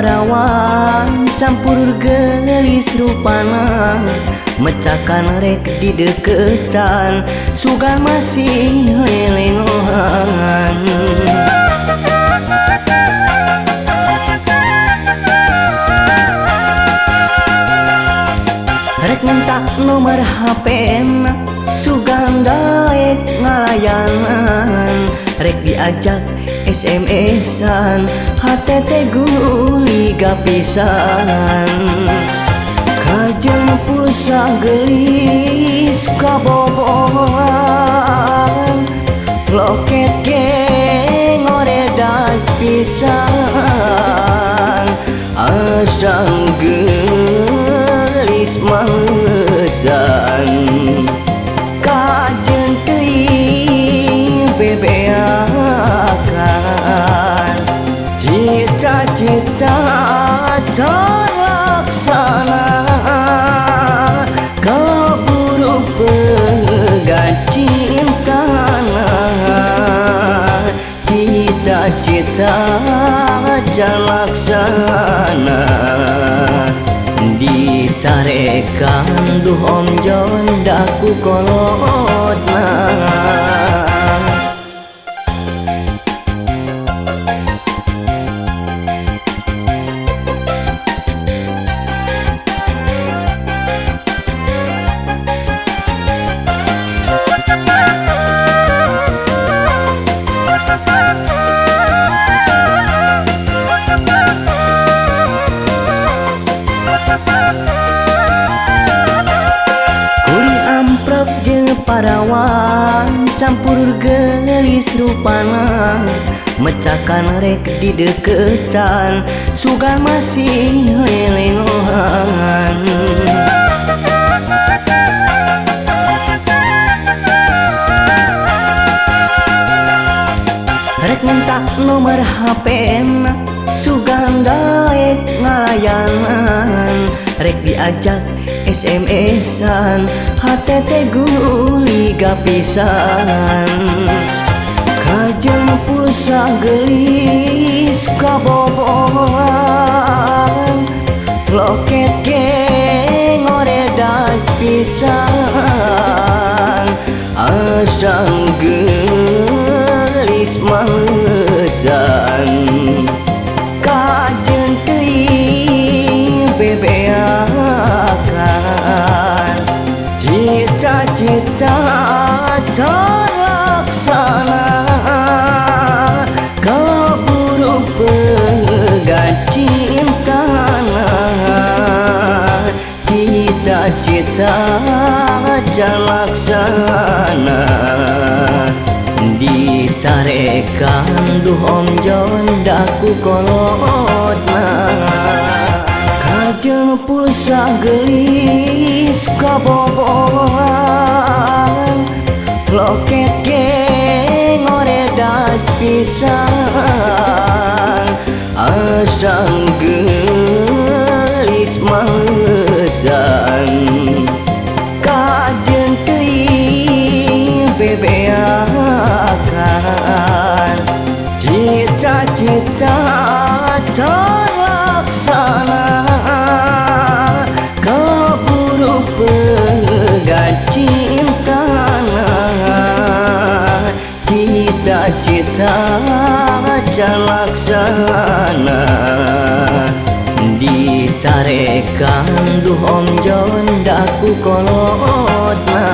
parawan sampurur geulis rupana mecakan rek di deketan sugan masih lelengohan. Rek minta nomor HP na sugan daek ngalayanan rek diajak SMS-an HTT guliga pisan. Kajeun pulsa geulis kabobohan loket ge ngoredas pisan asa geulis malesan kajeun teuing bebeakan cita-cita terlaksana kaburu pegat cintana cita-cita jalaksana dicarekan duh Om Jon daku kolotna. Parawan sampurur geulis rupana mecakan rek di deketan sugan masih lelengohan. Rek minta nomor HP na sugan daek ngalayanan rek diajak SMS-an HTT guliga pisan. Kajeun pulsa geulis kabobohan loket ge ngoredas pisan asa geulis malesan kajeun teuing bebeakan cita-cita terlaksana kaburu pegat cintana cita-cita jalaksana dicarekan duh Om Jon daku kolotna. Kajeun pulsa geulis kabobohan loket ge ngoredas pisan asa geulis malesan kajeun teuing bebeakan cita-cita terlaksana kaburu pegat cintana cita-cita jalaksana dicarekan duh Om Jon daku kolotna.